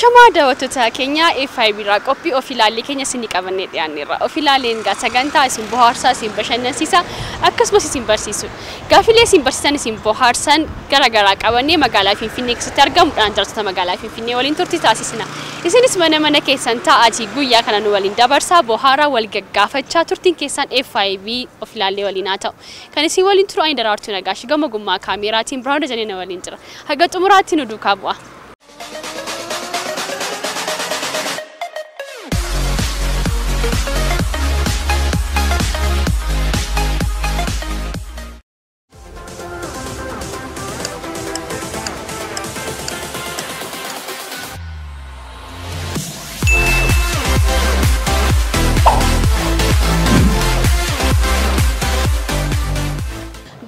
Ashamaa daawwattoota keenya FIB irraa qophii of ilaallee keenya isinii qabannee dhiyaanneerra. Of ilaalleen egaa sagantaa isin bohaarsaa, isin bashannansiisaa akkasumas isin barsiisudha. Gaaffilee isin barsiisan isin bohaarsan garaagaraa qabannee magaalaa Finfinnee keessatti argamuudhaan jiraattota magaalaa Finfinnee waliin turtii taasisna. Isinis mana mana keessan taa'aatii guyyaa kana nu waliin dabarsaa bohaaraa wal gaggaafachaa turtiin keessan FIB of ilaallee waliin haa ta'u. Kan isin waliin turu ani Daraartuu Nagaash gama gummaa kaameeraatiin Birhaanuu Dajanee na waliin jira. Haga xumuraatti nu duukaa bu'a.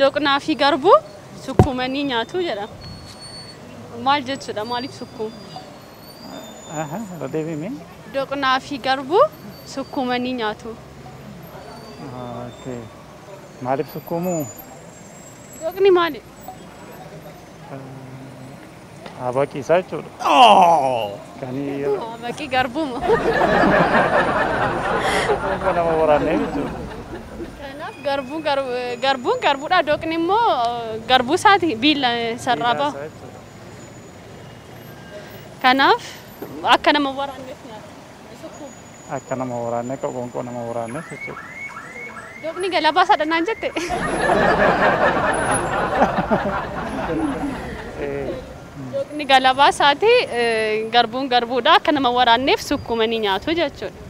Doqnaa fi garbuu sukkuumanii nyaatu jedhama. Maal jechuudha? Maaliif sukkuumu? Irra deebi'ime. Doqnaa fi garbuu sukkuumanii nyaatu. Okay. Maaliif sukkuumu? Doqni maali? Habaqii isaa jechuudha. Kan Habaqii garbuuma. Nama waraannee jechuudha. Kanaaf garbuun garbuudha. Doqni immoo garbuu isaati biila sarraa bahu. Kanaaf akka nama waraanneef nyaata. Sukkuuma. Akka nama waraannee qoonqoo nama waraanneef jechuudha. Doqni galabaa isaadha naan jette. Doqni galabaa isaati garbuun garbuudha. Akka nama waraanneef sukkuumanii nyaatu jechuudha.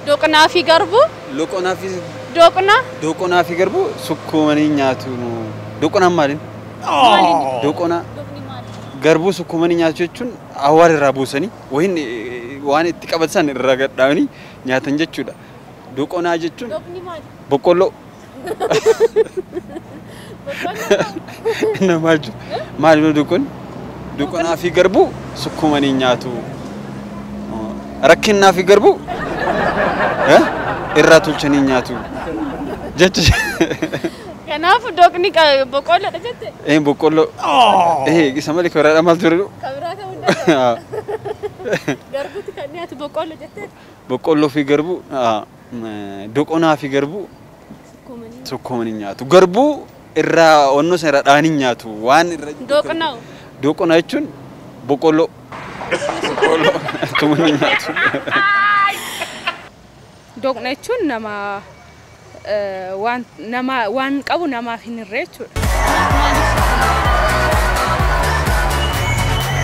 Doqnaa fi garbuu. Doqnaa fi Doqna. Doqnaa fi garbuu sukkuumanii nyaatu. Doqnaan maaliin? Doqnaa garbuu sukkuumanii nyaatu jechuun awwaara irraa buusanii wayin waan itti qabatan irraa gadhaabanii nyaatan jechuudha. Doqnaa jechuun boqqolloo. Maal maal doqon? Doqnaa fi garbuu sukkuumanii nyaatu. Rakkinnaa fi garbuu irraa tolchanii nyaatu jechuudha. Kanaaf doqni boqqolloodha jette? Boqqolloo. Isa malee kan maal ture? Kan biraa ta'uu hin danda'u. Garbuutti kan dhiyaatu boqqolloo jettee? Boqqolloo fi garbuu doqonaa fi garbuu sukkuumanii nyaatu. Garbuu irraa onnoo sana irraa dhaanii nyaatu. Waan irra. Doqnaa. Doqonaa jechuun boqqolloo. Boqqolloo tumanii nyaatu. Doqna jechuun nama waan qabu namaaf hin hirre jechuudha.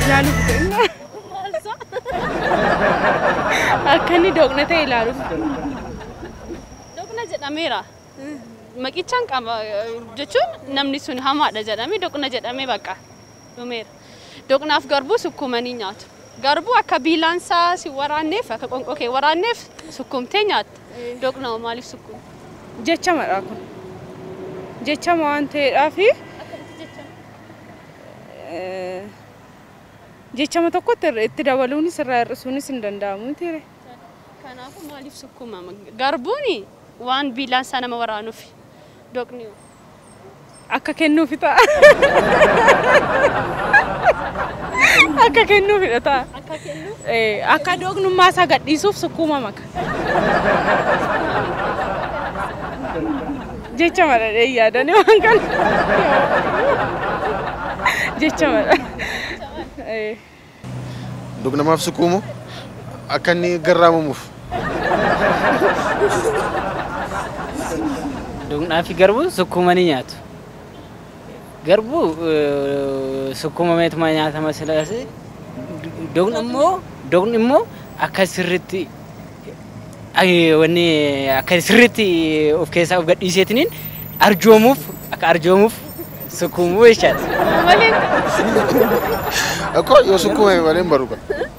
Ilaaluuf ta'inna. Akka inni doqna ta'e ilaaluuf. Doqna jedhameera. Maqichaan qaba jechuun namni sun hamaadha jedhamee doqna jedhamee bakka dhumeera. Doqnaaf garbuu sukkuumanii nyaatu. Garbuu akka biilaansaa si waraanneef akka qoonqoo kee waraanneef sukkuumtee nyaatta. Doqna maaliif sukkuuma? Jechamadha kun. Jechama waan ta'eedhaaf jechama tokkotti itti dabaluunis irraa hir'isuunis hin danda'amu miti. Kanaafuu maaliif sukkuumama? Garbuun waan biilaansaa nama waraanuuf doqni akka kennuufi ta'a. Akka kennuufidha ta'a. Akka kennuuf? Akka doqnummaa isaa gadhiisuuf sukkuumama. Jechamadha yaadanii waan kana. Jechamadha. Doqnamaaf sukkuumu akka inni garraamamuuf. Doqnaa fi garbuu sukkuumanii nyaatu. Garbuu sukkuumameetuma nyaatama silaase doqni immoo akka sirriitti wanni akka sirriitti of keessaa of gadhiiseetiniin arjoomuuf akka arjoomuuf sukkuumuu jechaadha. Akkoo yoo sukkuumame malee hin baru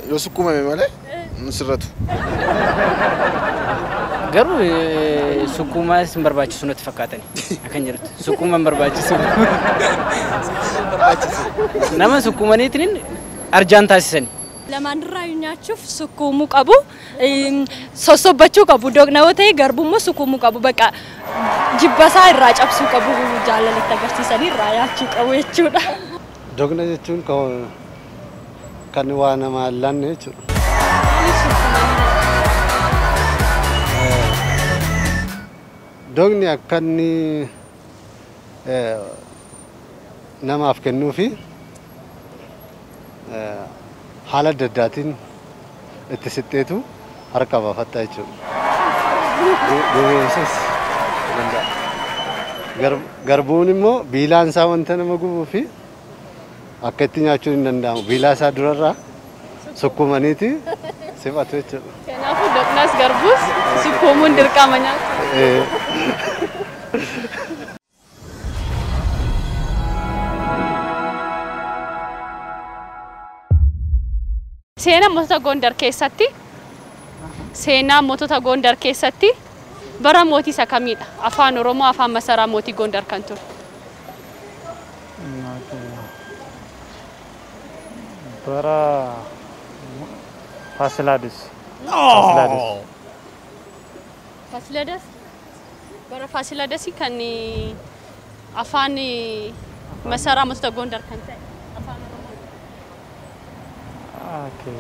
yoo sukkuumame malee hin sirratu. Garuu sukkuumaas hin barbaachisu natti fakkaatani akkan jedhutti sukkuuma hin barbaachisu. Nama sukkuumaniitiin arjaan taasisani. Lamaan irraa nyaachuuf sukkuumuu qabu, sossobbachuu qabu, doqna yoo ta'e garbuu immoo sukkuumuu qabu. Bakka jibbasaa irraa cabsuu qabu, jaalalatti agarsiisanii irraa nyaachuu qabu jechuudha. Doqna jechuun kan Akka inni waa namaa hin laanne jechuudha. Doqni akka inni namaaf kennuu fi haala adda addaatiin itti sixxeetu harka baafatta jechuudha. Gogoomsas danda'a. Garbuun immoo biilaan isaa wanta nama gubuu fi akka itti nyaachuun hin danda'amu. Biilaa isaa durarraa sukkuumaniiti sifatu jechuudha. Kanaafuu doqnaas garbuus sukkuumuun dirqama nyaata. Seenaa mootota Gondar keessatti seenaa mootota Gondar keessatti bara mootii isa kamiidha? Afaan Oromoo afaan masaraa mootii Gondar kan ture. Bara Fasiladas. Fasiladas. Fasiladas? Bara Fasiladas kan afaan masaraa mootota Gondar kan ta'e. Afaan Oromoo. Okay.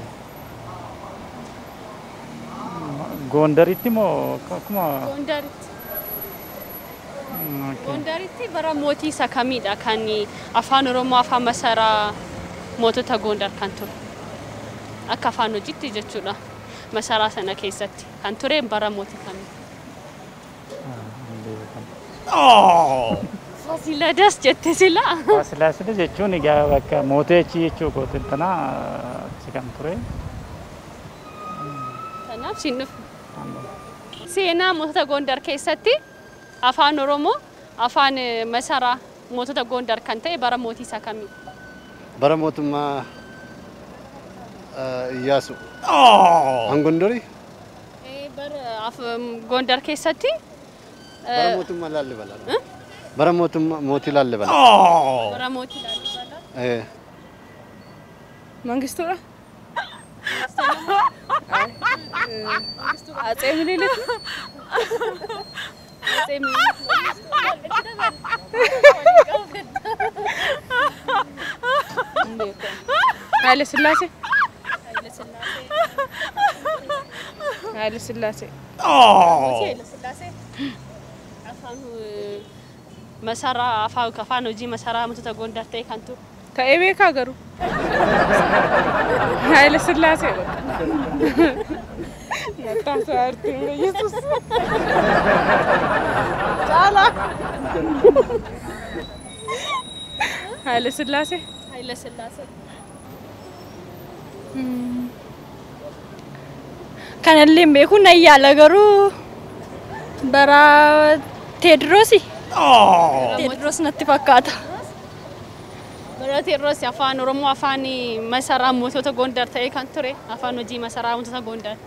Gondaritti moo akkuma Gondaritti. Gondaritti bara mootii isa kamiidha kan afaan Oromoo afaan masaraa mootota Gondar kan ture. Akka afaan hojiitti jechuudha. Masaraa sana keessatti kan ture bara mootii kamii? Fasiladas jette sila. Fasiladas jechuun egaa bakka mootii achi jechuu kooti tana achi kan ture. Kanaaf siin dhufu. Seenaa mootota Gondar keessatti afaan Oromoo afaan masaraa mootota Gondar kan ta'e bara mootii isa kamii? Bara mootummaa Iyyaasuu. An Gondori? Bara Gondar keessatti Bara mootummaa Laallibalaa. Bara mootummaa mootii Laallibalaa. Bara mootii Laallibalaa. Mangistuudha. Atsee Minilik. Atsee Minilik. Haile Sillaasee. Haile Sillaasee. Haile Sillaasee. Afaan masaraa afaan hojii masaraa mootota Gondar ta'e kan ture. Ta'ee beekaa garuu. Haile Sillaasee bakka. Mataa artiin Yesuus. Caalaa. Haile Sillaasee. Haile Sillaasee. Kanallee hin beeku nan yaala garuu bara Teediroos. Teediroos natti fakkaata. Bara Teediroos afaan Oromoo afaan masaraa mootota Gondar ta'e kan ture afaan hojii masaraa mootota Gondar.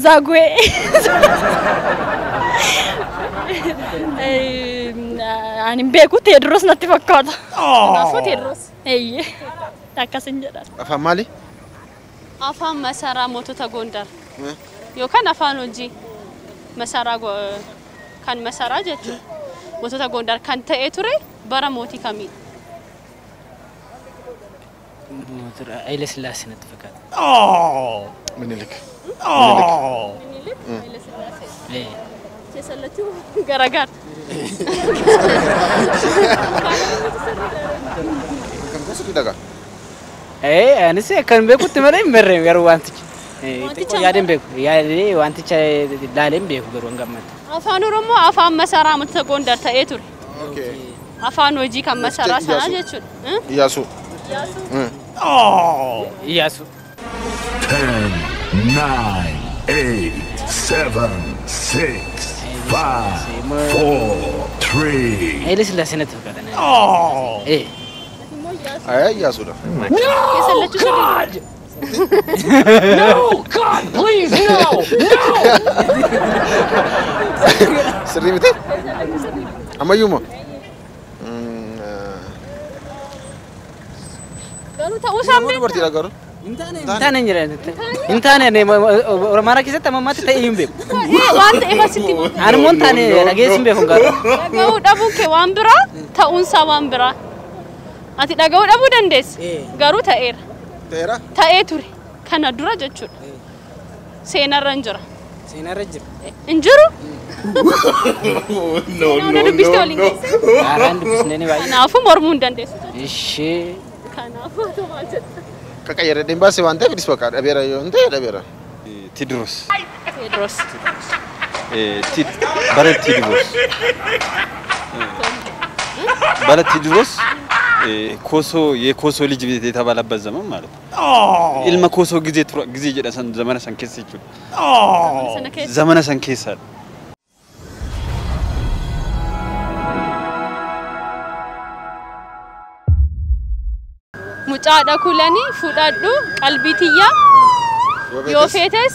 Zagwee. Ani hin beeku Teediroos natti fakkaata. Kanaafuu Teediroos. Eeyyee. Akkasin jedha. Afaan maali? Afaan masaraa mootota Gondar. Yookaan afaan hojii masaraa kan masaraa jechuudha. Mootota Gondar kan ta'e ture bara mootii kamii? Haile Sillaasee natti fakkaata. Minilik. Minilik? Haile Sillaasee. Keessa lachuu garagar. Kan gosa dhagaa. Anis akkan beekutti malee hin barreen garuu wanticha. Yaadeen beeku. Yaadee wanticha ilaalee hin beeku garuu hanga ammaatti. Afaan Oromoo afaan masaraa mootota Gondar ta'ee ture. Afaan hojii kan masaraa sanaa jechuudha. Iyyaasuu. Iyyaasuu. 10, 9, 8, 7, 6, 5, 4, 3. Haile Sillaasee natti fakkaata. Ay, Iyyaasuudha. Keessa lachuu sirrii. No, God, please, no, no! Sirrii miti? Ammayyuu moo? Garuu ta'uu isaa Nama dubartiidha garuu. Hin taane hin jiran. Hin taane Oromaara keessatti amma ammaatti ta'ee hin beeku. Waan ta'eef asitti Ani immoo hin taane dhageessi hin beeku garuu. dhaga'uu dhabuun kee waan biraa ta'uunsaa waan biraa. Ati dhaga'uu dhabuu dandeessa. Garuu ta'eera. Ta'eera? Ta'ee ture. Kana dura jechuudha. Seenarra hin jira. Seenarra jira. Hin jiru? No, no, no, no. Haaraan dubbisnee ni baay'ee. Kanaafuu mormuu hin dandeessu. Ishee. Kanaafuu ati maal jetta? Qaqayyarra baasee waan ta'eef dhis bakka dhabeera yoo hin ta'e dhabeera. Tedros. Tedros. Bara Tedros. Bara Tedros ኮሶ የኮሶ ልጅ የተባለበት ዘመን ማለት ነው። ኢልመ ኮሶ ጊዜ ጊዜ ጀደሰን ዘመነ ሰንኬስ ይችላል። ዘመነ ሰንኬስ አለ። Mucaadha kulani fudhadhu qalbii tiyya yoo feetes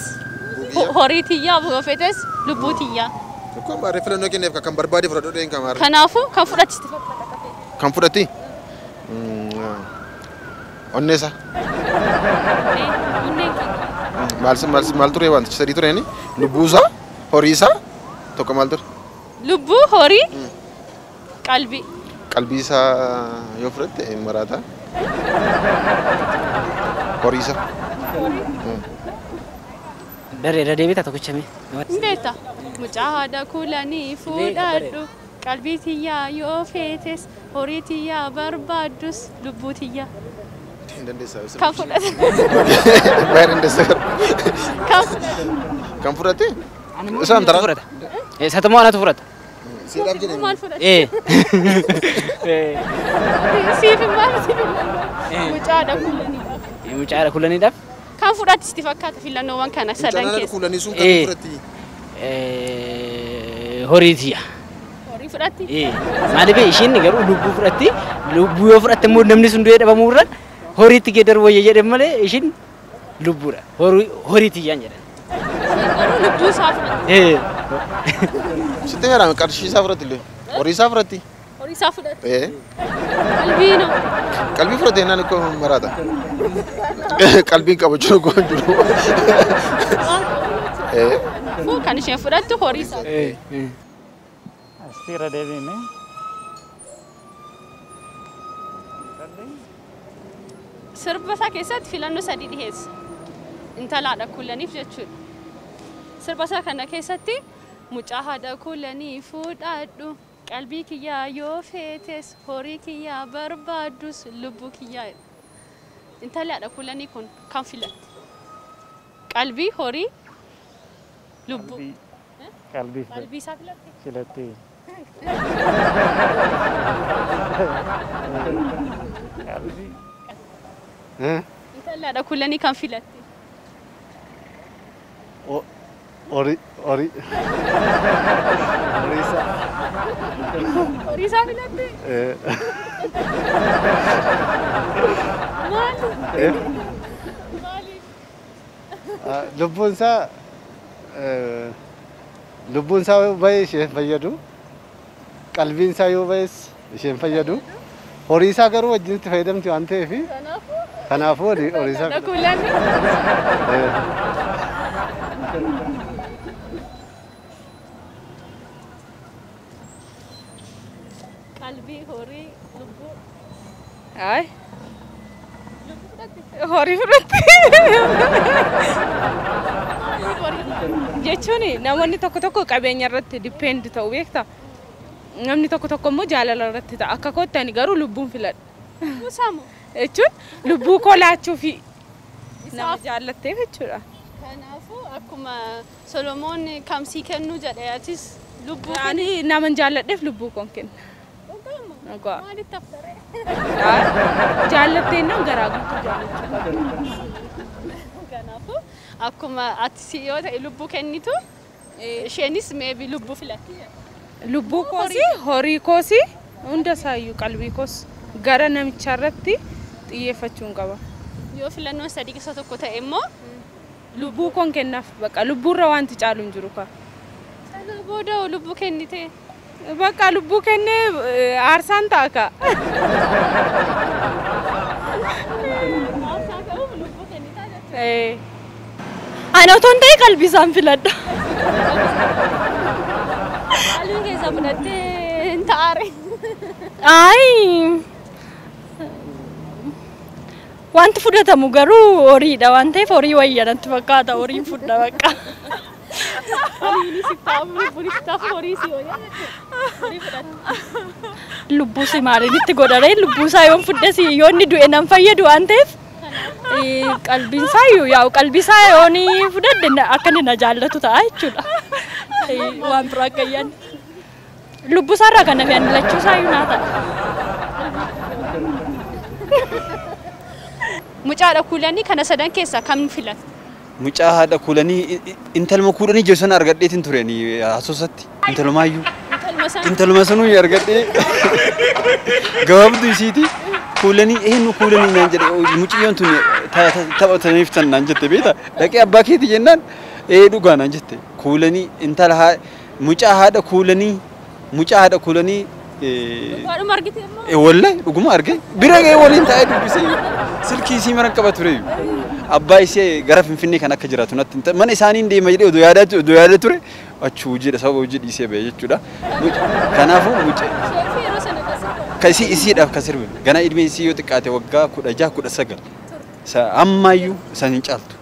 horii tiyya yoo feetes lubbuu tiyya. Tokko barree filannoo kenneef kan barbaade fudhadhu dheen kan maarree. Kanaafuu kan fudhachisti fakkaata. Kan fudhatti? Onneesa. Maal ture wantichi sadii tureeni lubbuusaa horiisaa tokko maal ture? Lubbuu horii qalbii. Qalbii isaa yoo fudhatte maraata. Horiisa. Daree deebita tokkicha mee? Beekta. Mucaa haadha kulanii fuudhadhu qalbii tiyyaa yoo feetes horii tiyyaa barbaaddus lubbuu tiyyaa. Kan fudhate. Baay'ee dandeessa. Kan fudhate? Isaan taraa? Fudhata. Isatu anatu fudhata. Siidhaaf jedhee. Maal fudhate? Siif maal siif mucaa haadha kulaniidhaaf. Mucaa haadha kulaniidhaaf? Kan fudhate sitti fakkaata filannoowwan kana sadan keessa. Mucaan haadha kulanii sun kan fudhatti? Horii tiyya. Horii fudhatti? Maaliif ishiin garuu lubbuu fudhatti lubbuu yoo fudhatte immoo namni sun du'ee dhabamuu irra horiitti geeddaru wayya jedhan malee ishiin lubbuudha. Horii tiyyaan jedhan. Garuu lubbuu isaa fudhatti. Sitti heerame qarshii isaa fudhatti illee. Horii isaa fudhatti. Horii isaa fudhatti. Qalbii noo. Qalbii fudhate naan ikkoo maraata. Qalbiin qabu jiru koo jiru. Kanaafuu kan isheen fudhattu horii isaa. Asirra deebiine. Sirba isaa keessatti filannoo sadii dhiheessa. Intala haadha kulaniif jechuudha. Sirba isaa kana keessatti mucaa haadha kulanii fuudhadhu qalbii kiyyaa yoo feetes horii kiyyaa barbaaddus lubbuu kiyyaa. Intalli haadha kulanii kun kan filatte? Qalbii, horii, lubbuu. Qalbii. Qalbii isaa filatte? Filatte. Qalbii. Intalli haadha kulanii kan filatte? Horii. Horii. Horii isaa. Horii isaa filatte? Maali? Maaliif? Lubbuun isaa bahee isheen fayyadu. Qalbiin isaa yoo bahes isheen fayyadu. Horii isaa garuu wajjin itti fayyadamti waan ta'eef. Kanaafuu horii isaa filatte. Qalbii, horii, lubbuu. Ay. Horii fudhatte. Jechuun namoonni tokko tokko qabeenya irratti dipeend ta'u beektaa? Namni tokko tokko immoo jaalala irratti ta'a. Akka kootti ani garuu lubbuun filadha. Jechuun lubbuu koo laachuufi nama jaallatteef jechuudha. Kanaafuu akkuma Solomoon kamsii kennuu jedhe atis lubbuu kennu. Ani nama jaalladheef lubbuu koon kenna. Dhugaa. Maalitti haftaree? Jaallatteennan garaa guutuu jaallachuu qabda. Kanaafuu akkuma ati yoo ta'e lubbuu kennitu isheenis meebi lubbuu filatti. Lubbuu koosi, horii koosi, hunda isaayyuu qalbii koos gara namichaa irratti xiyyeeffachuun qaba. Yoo filannoon sadii keessaa tokko ta'e immoo lubbuu koon kennaaf baqa lubbuurra wanti caalu hin jiru kaa. Sana booda lubbuu kennite. Bakka lubbuu kennee aarsaan ta'a kaa. Aarsaa ta'uuf lubbuu kennitaa jechuudha. Ani otoo hin ta'in qalbii isaan filadha. Qalbii keessaa fudhattee hin ta'aare. Ayi Wanti fudhatamu garuu horiidha waan ta'eef horii wayya natti fakkaata horiin fudha bakka. Horiin si ta'u lubbuun si ta'u horii si wayya horii fudhatta. Lubbuu si maaliin itti godharee lubbuu isaa yoon fudhesi yoo inni du'e nan fayyadu waan ta'eef qalbiin isaa iyyuu yaa'u qalbii isaa yoon fudhadhe akka inni na jaallatu ta'a jechuudha. Waan biraa akka hin lubbuu isaa irraa kan hafe ani lachuu isaa iyyuu naa ta'a. Mucaa haadha kuulanii kana sadan keessaa kam filatta? Mucaa haadha kuulanii intaluma kuulanii jiru sana argadheetiin ture ani asoosatti. Intalumaayyuu. Intaluma sanuu argadhee gabaabduu isiiti kuulanii eenyu kuulanii naan jedhe mucayyoon tun taphataniif tan naan jette beektaa dhaqee abbaa keeti jennaan ee dhugaa naan jette kuulanii intala mucaa haadha kuulanii mucaa haadha kuulanii Dhugaadhuma argite immoo? Wallahi dhuguma arge bira ga'ee waliin taa'ee dubbisee silkii isii maran qaba ture abbaa ishee gara Finfinnee kan akka jiraatu natti mana isaaniin deema jedhee odoo yaadaa ture achi hojiidha sababa hojii dhiisee ba'e jechuudha. Kanaafuu mucaa kan isii isiidhaaf kan sirbe ganaa ilmi isii yoo xiqqaate waggaa 16 19 ammayyuu isaan hin caaltu.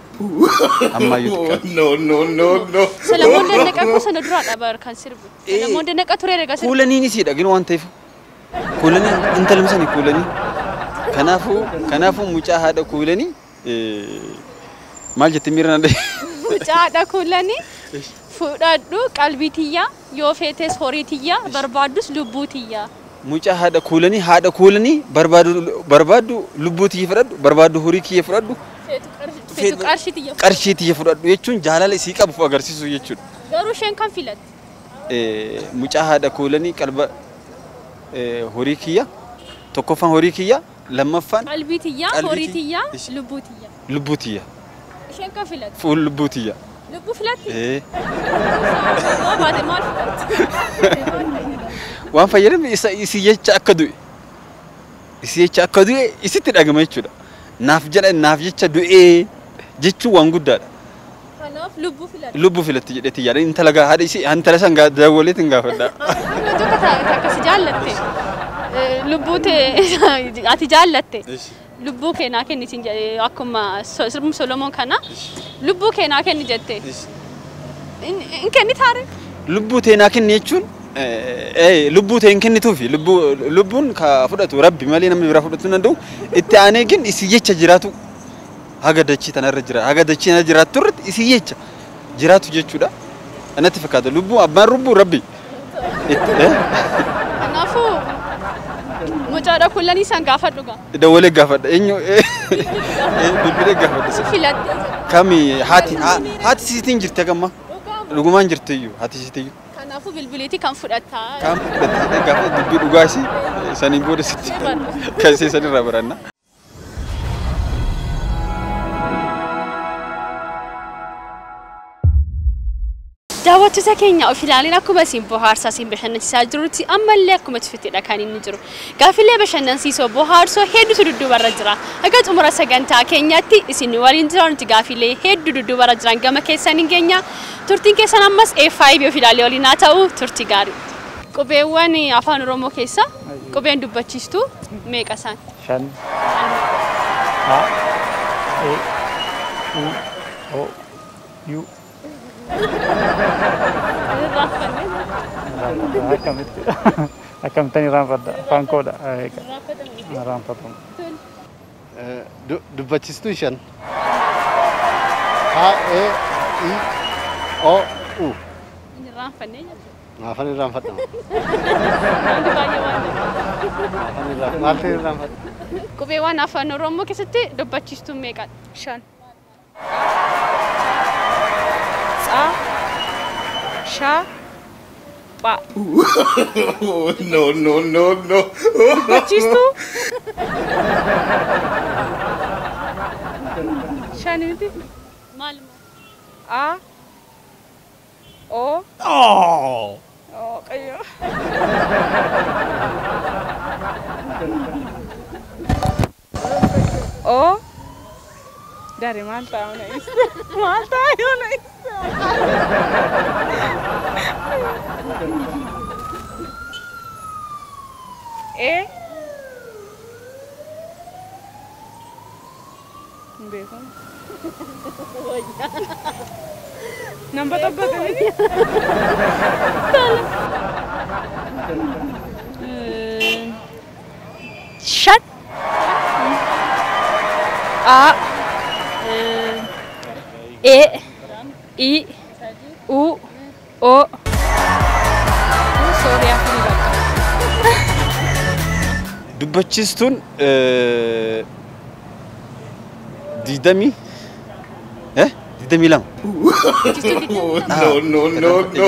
Ammayyuu xiqqaate. No, no, no, no. Salamoon Dandaqa koo sana duraadha bar kan sirbe. Salamoon Dandaqa turee erga sirbe. Kuulaniin isiidha gin waan ta'eef. Kuulanii intaluma sani kuulanii. Kanaafuu mucaa haadha kuulanii maal jette miira na dhahe. Mucaa haadha kuulanii fudhadhu qalbii tiyyaa yoo feetes horii tiyyaa barbaaddus lubbuu tiyyaa. Mucaa haadha kuulanii barbaaddu lubbuu tiyya fudhadhu barbaaddu horii kiyya fudhadhu. Feetu qarshii tiyya. Qarshii tiyya fudhadhu jechuun jaalala isii qabu agarsiisu jechuudha. Garuu isheen kan filatte? Mucaa haadha kuulanii qalba horii kiyya tokkoffaan horii kiyya lammaffaan qalbii tiyya horii tiyya lubbuu tiyya. Lubbuu tiyya. Isheen kan filatte? Fuul lubbuu tiyya. Lubbuu filatte? Yoo baate maal filatte? Waan fayyadamne isii jecha akka du'e. Isii jecha akka du'e isitti dhagama jechuudha. Naaf jedha naaf jecha du'ee jechuun waan guddaadha. Kanaaf lubbuu filatte. Lubbuu filatte jedheeti yaada intala haadha isii intala san daawwaleetiin gaafadha. Namni tokko akkasi jaallatte lubbuu ati jaallatte lubbuu kee naa kenni siin jedhe akkuma sirbi Solomoon kana lubbuu kee naa kenni jette. In kenni taare? Lubbuu tee naa kenni jechuun lubbuu tee hin kennituufi lubbuun ka fudhatu rabbi malee namni biraa fudhachuu hin danda'u itti aanee gin isii jecha jiraatu haga dachii tanarra jira haga dachii tanarra jiraattu irratti isii jecha jiraatu jechuudha. Anatti fakkaata lubbuu abbaan lubbuu rabbi. Kanaafuu mucaadha kuulanii san gaafadhu gaa. Dawwalee gaafadha eenyu bilbilee gaafadha. Filatte. Kami haati isiitiin jirti hagamma dhugumaan jirti iyyuu haati isiitiyyuu. Kanaafuu bilbileetii kan fudhattaa. Kan fudhattee gaafa dubbii dhugaa isii saniin booda sitti kan isii sanirraa baranna. Daawwattoota keenya of ilaalin akkuma isin bohaarsaa isin bashannansiisaa jirutti ammallee akkuma itti kan inni jiru. Gaaffilee bashannansiisoo bohaarsoo hedduutu dudduubarra jira. Akka xumura sagantaa keenyaatti isin waliin jira nuti gaaffilee hedduu dudduubarra jiran gama keessan hin geenya. Turtiin keessan ammas A5 of ilaalee waliin haa ta'u turtii gaarii. Qubeewwan afaan Oromoo keessa qubeen dubbachiistuu meeqa isaan? 5 A E U O U. Akkamittan irraanfadha afaan koodha irraanfatamu. Dubbachiistuu 5. A E I O U. Irraanfannee jechuudha. Afaan irraanfadha. Wanti baay'ee waan ta'eef. Maaltu irraanfadha? Qubeewwan afaan Oromoo keessatti dubbachiistuun meeqadha? 5. Tsa, sha, ba. No, no, no, no. Dubbachiistuu? 5 miti? Maal? A, O. Oh. Oh, qayyo. O. Dari maal ta'a ona ibsa? Maal ta'a ona ibsa? E. Nan baxabbate miti. 5. A. E. I. U. O. Sorry, afuri bakka. Dubbachiistuun 22. No, no, no, no.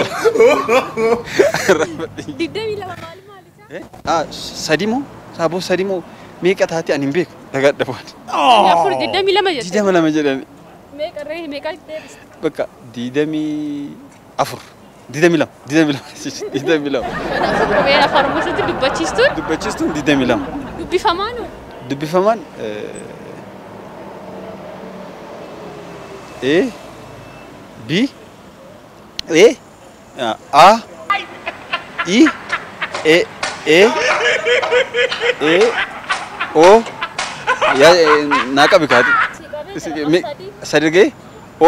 22 maali maali isaa? Sadi moo? Saaboo sadi moo? Meeqa taate ani hin beeku. Dhagaa dhabuun. Afur 22 jette. 22 jedhani. Meeqa ree meeqa deebiste? Bakka 24. 22. 22. 22. Kanaafuu qubeen afaan Oromootti dubbachiistuun Dubbachiistuun 22. dubbifamaan hoo? Dubbifamaan E B E A I E E E O ya naa qabi kaati. Sadi ga'e O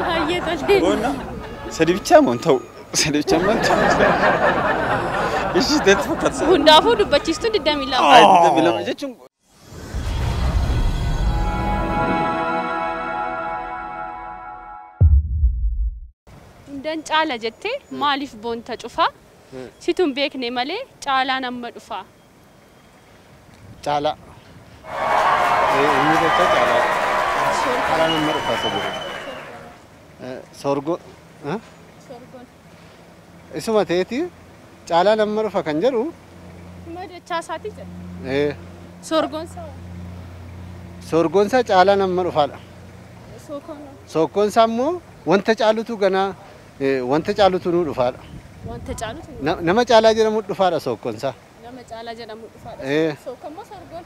Baay'ee tolee. Onna sadi bichaa moo hin ta'u? Sadi bichaa moo hin ta'u? Ishii deetti fakkaata. Hundaafuu dubbachiistuun 22. Ay, 22 jechuun Hundan caala jettee maaliif boonta cufaa? Situ hin beekne malee caalaan amma dhufaa. Caalaa. Inni jecha caalaa. Caalaan amma dhufaa isa jiru. Sorgoo. Sorgoon. Isuma ta'eeti caalaan amma dhufa kan jedhu Hima dachaa isaati jedha. Sorgoon isaa sorgoon isaa caalaan amma dhufaadha. Sookoon Sokkoon isaa immoo wanta caalutu ganaa wanta caalutu nuu dhufaadha. Wanta caalutu Nama caalaa jedhamu dhufaadha sokkoon isaa. nama caalaa jedhamu dhufaadha. Sookoon moo sorgoon?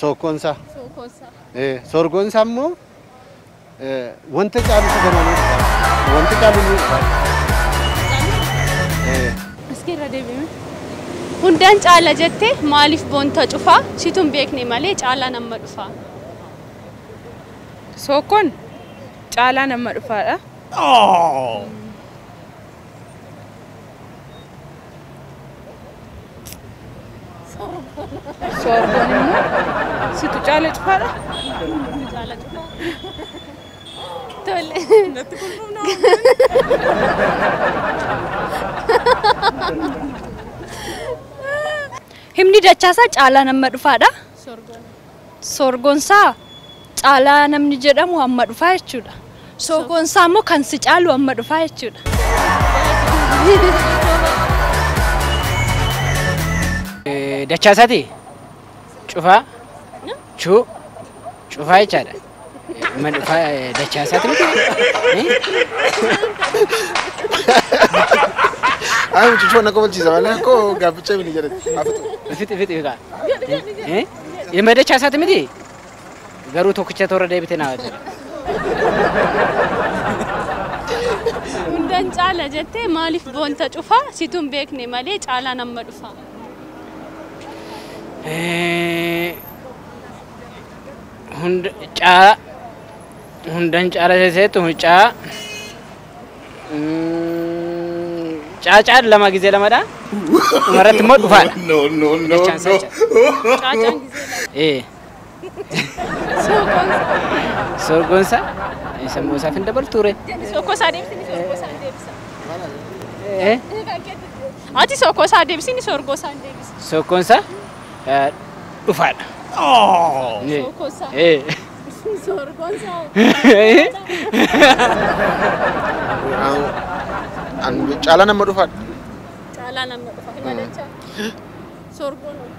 Sokkoon isaa. Sookoon isaa. Sorgoon isaa immoo wanta caalutu ganaa nuu dhufaadha. Wanta caalu nuu dhufaadha. Iski irra deebi'ime. Hundaan caala jettee maaliif boonta cufaa? Situ hin beekne malee caalaan amma dhufaa. Sokkoon caalaa nama dhufaadha. Sorgoon immoo situ caala cufaadha. Caala cufaa. Tole. Natti kolfuuf Himni dachaasaa caalaa nama dhufaadha. Sorgoon. Sorgoonsaa caalaa namni jedhamu amma dhufaa jechuudha. Sookoonsaa immoo kan si caalu amma dhufaa jechuudha. Dachaasaati cufaa chuu cufaa jechaadha. Ma dhufaa dachaasaati miti? Ay, mucuchoo na kobalchiisa malee akkoo gaafficha mini jedhati. Fixi fixi kaa. Ilma dachaasaati miti? Garuu tokkicha toora deebite naa jedha. Hundaan caala jettee maaliif boonta cufaa? Situ hin beekne malee caalaan amma dhufaa. Hunda caa hundan caala seetu caa caa caa lama ጊዜ lamadha. Dhumarratti immoo dhufaadha. No, no, no, Dachaan no. isaa jechaadha. Caacaan gisee lama. Sookoon isaa. Sorgoon isaa sammuu isaaf hin dabaltu ture. Sookoo isaa deebisi ni sorgoo isaa hin deebisa. Ati sookoo isaa deebisi ni sorgoo isaa hin deebisa. Sokkoon isaa dhufaadha. Sookoo isaa. Sorgoon isaa. Caalaa nama dhufaadha. Caalaa nama dhufa. Hima dachaa. Sorgoon hoo?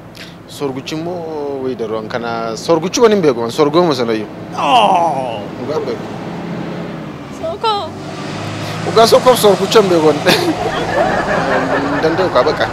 Sorguchi immoo wayi daruu kana sorguchi waan hin beeku sorgooma sanayyuu. Dhugaa hin beeku. Sookoo. Dhugaa sokkoof sorgucha hin beeku. Hin danda'u kaa baqa.